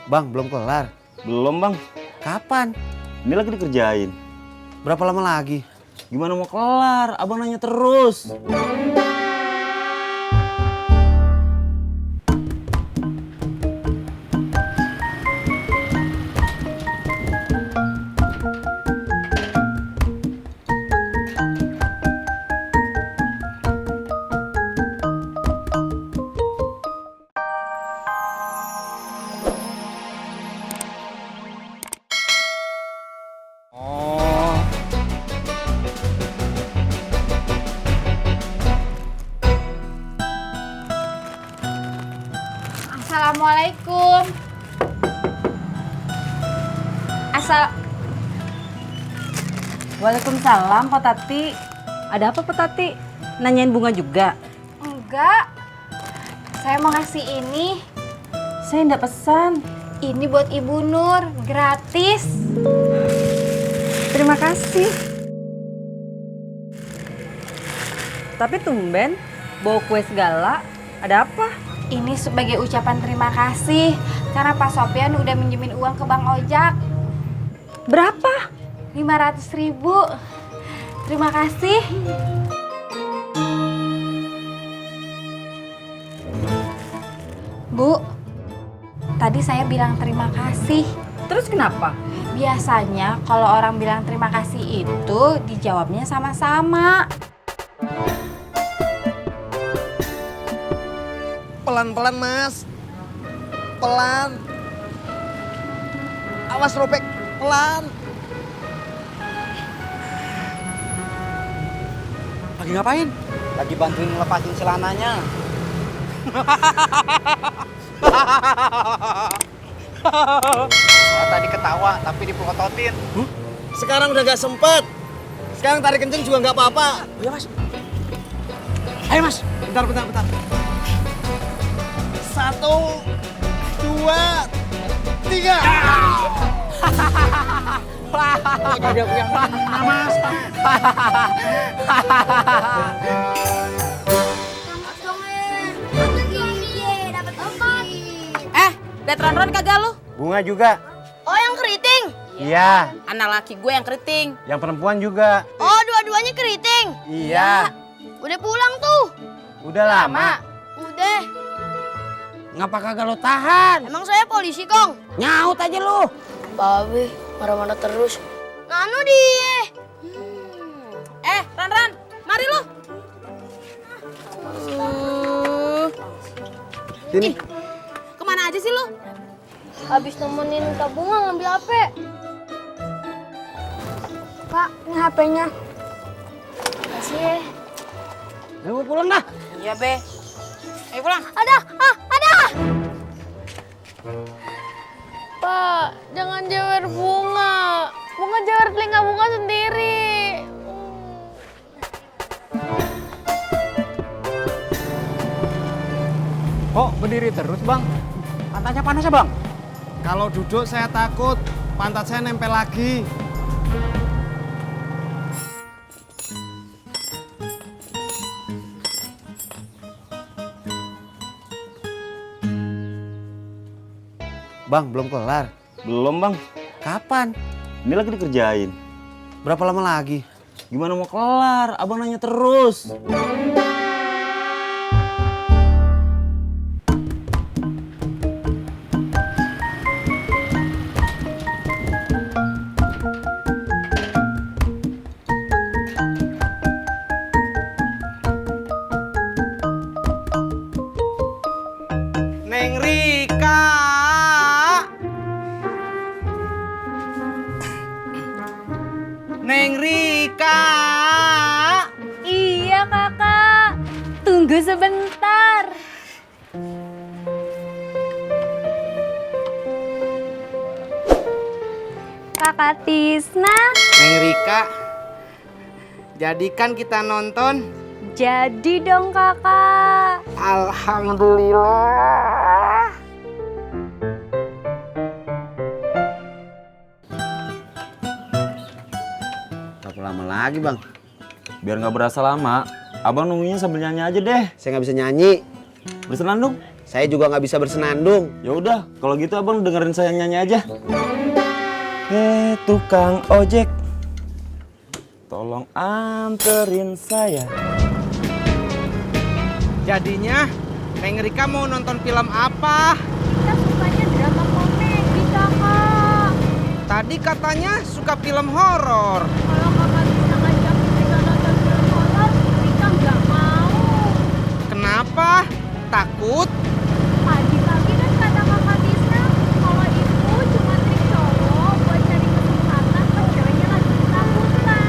Bang, belum kelar. Belum bang, Kapan? ini lagi dikerjain. Berapa lama lagi? Gimana mau kelar? Abang nanya terus. Oh, Assalamualaikum. Waalaikumsalam, Pak Tati. Ada apa, Pak Tati? Nanyain bunga juga? Enggak. Saya mau ngasih ini. Saya nggak pesan. Ini buat Ibu Nur, gratis. Terima kasih. Tapi tumben, bawa kue segala. Ada apa? Ini sebagai ucapan terima kasih karena Pak Sopyan udah minjemin uang ke Bang Ojak. Berapa? 500.000. Terima kasih. Bu, tadi saya bilang terima kasih. Terus kenapa? Biasanya kalau orang bilang terima kasih itu dijawabnya sama-sama. Pelan-pelan, Mas. Pelan. Awas robek. Pelan. Lagi ngapain? Lagi bantuin ngelepasin celananya. Saya tadi ketawa tapi dipelototin. Sekarang udah gak sempet. Sekarang tarik kenceng juga nggak apa-apa. Iya, Mas. Ayo, Mas. Bentar. 1, 2, 3. Ada yang mana, Mas? Lihat ron-ron kagak lu? Bunga juga. Oh, yang keriting? Iya. Anak laki gue yang keriting. Yang perempuan juga. Oh, dua-duanya keriting? Iya. Udah pulang tuh? Udah lama. Udah. Ngapa kagak lo tahan? Emang saya polisi, Kong? Nyaut aja lu. Babe, marah-marah terus. Nganu dia. Ron-ron, mari lu. Sini. Kemana aja sih lu? Habis nemenin Kak Bunga ngambil HP. Kak, ini HP-nya. Makasih ya. Ayo pulang dah. Iya, Be. Ayo pulang. Ada! Pak, jangan jewer Bunga. Bunga jewer telinga Bunga sendiri. Kok berdiri terus, Bang? Pantatnya panas ya, Bang? Kalau duduk saya takut pantat saya nempel lagi. Bang, belum kelar. Belum bang, Kapan? ini lagi dikerjain. Berapa lama lagi? Gimana mau kelar? Abang nanya terus. Neng Rika. Neng Rika. Iya, Kakak. Tunggu sebentar. Kakak Tisna, Neng Rika. Jadikan kita nonton. jadi dong Kakak. Alhamdulillah. Berapa lama lagi, Bang? Biar nggak berasa lama, abang nunggunya sambil nyanyi aja deh. Saya nggak bisa nyanyi. Bersenandung. Saya juga nggak bisa bersenandung. Ya udah, kalau gitu abang dengerin saya nyanyi aja. Tukang ojek, tolong anterin saya. Jadinya, Neng Rika mau nonton film apa? Kita sukanya drama komedi, Kakak. Tadi katanya suka film horor. Kalau Kakak bisa ngajak kita nonton film horor, kita nggak mau. Kenapa? Takut? Pagi-pagi kan kata Kakak Tisna, kalau itu cuma trik cowok buat cari kesempatan pas ceweknya lagi ketakutan.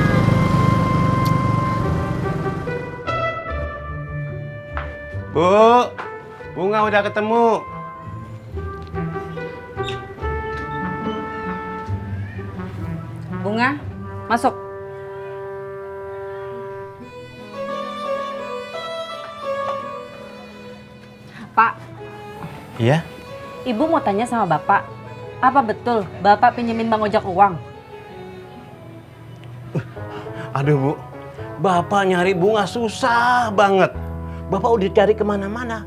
Bu, Bunga udah ketemu. Bunga, masuk. Pak, Iya? Ibu mau tanya sama Bapak. Apa betul Bapak pinjemin Bang Ojak uang? Aduh Bu, Bapak nyari Bunga susah banget. Bapak udah cari kemana-mana.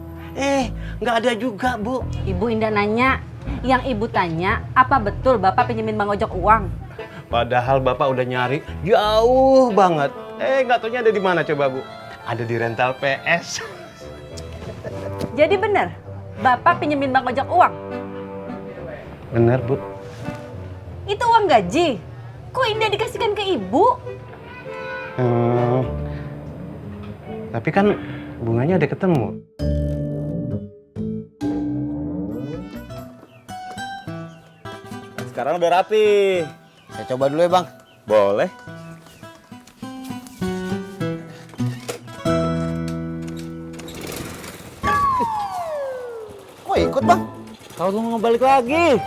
Nggak ada juga Bu. Ibu Indah nanya. Yang Ibu tanya, apa betul Bapak pinjemin Bang Ojak uang? Padahal Bapak udah nyari jauh banget. Nggak taunya ada di mana coba Bu? Ada di rental PS. Jadi benar, Bapak pinjemin Bang Ojak uang? Bener Bu. Itu uang gaji. Kok Indah dikasihkan ke Ibu? Tapi kan bunganya udah ketemu. Sekarang udah rapi. Saya coba dulu ya Bang. Boleh. Kok ikut Bang? Tahu lu mau balik lagi.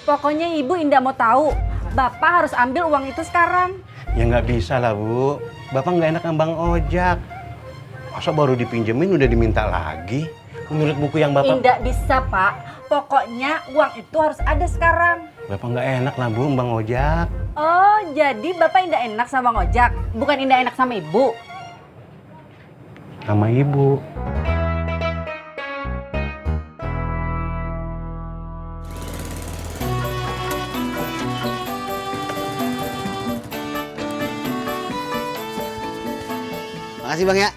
Pokoknya Ibu Indah mau tahu. Bapak harus ambil uang itu sekarang. Ya nggak bisa lah Bu. Bapak nggak enak sama Bang Ojak. Masa baru dipinjemin udah diminta lagi? Menurut buku yang Bapak... Tidak bisa, Pak. Pokoknya uang itu harus ada sekarang. Bapak nggak enak lah Bu, Bang Ojak. Oh, jadi Bapak Indah enak sama Bang Ojak, bukan Indah enak sama Ibu? Sama Ibu. Makasih Bang ya.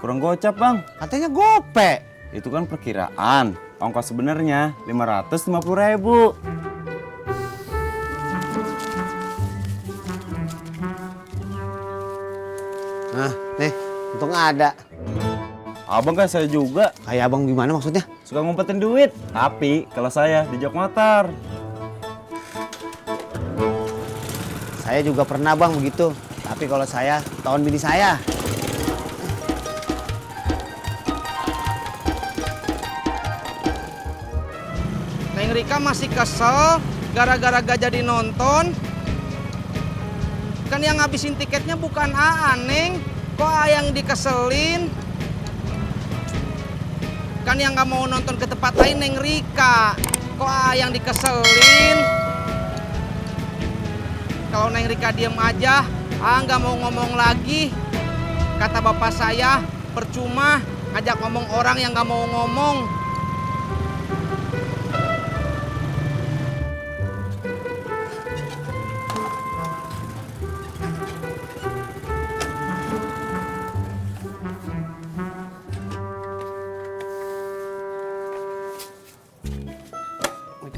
Kurang gocap, Bang. Katanya gope. Itu kan perkiraan. Ongkos sebenarnya 550.000. Nah, nih, untung ada. Abang kan saya juga Kayak abang gimana maksudnya? suka ngumpetin duit. Tapi kalau saya di jok motor. Saya juga pernah Bang begitu. Tapi kalau saya, tahun bini saya. Neng Rika masih kesel gara-gara gak jadi nonton. Kan yang ngabisin tiketnya bukan Aan, Neng. Kok A yang dikeselin? Kan yang gak mau nonton ke tempat lain Neng Rika. Kok A yang dikeselin? Kalau Neng Rika diem aja, A nggak mau ngomong lagi. Kata bapak saya, percuma ngajak ngomong orang yang nggak mau ngomong.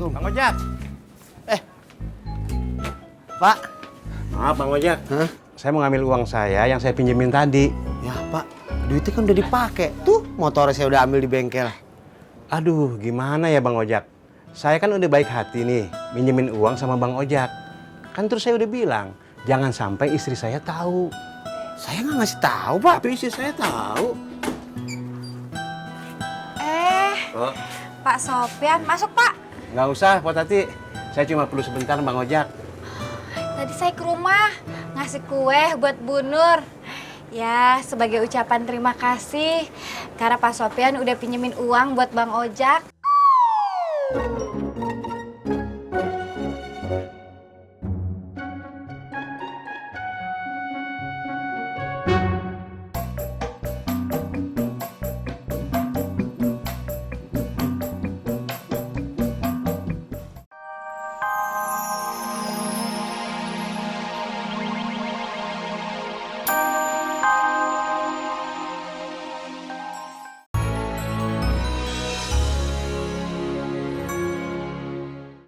Bang Ojak. Pak. Maaf Bang Ojak. Hah? Saya mau ngambil uang saya yang saya pinjemin tadi. Ya Pak, duitnya kan udah dipakai. Tuh, motornya saya udah ambil di bengkel. Aduh, gimana ya Bang Ojak? Saya kan udah baik hati nih, minjemin uang sama Bang Ojak. Kan terus saya udah bilang, jangan sampai istri saya tahu. Saya nggak ngasih tahu Pak. Tapi istri saya tahu. Oh, Pak Sopyan, masuk Pak. nggak usah, Pak Tati. Saya cuma perlu sebentar Bang Ojak. Tadi saya ke rumah ngasih kue buat Bu Nur. Ya, sebagai ucapan terima kasih karena Pak Sopyan udah pinjemin uang buat Bang Ojak.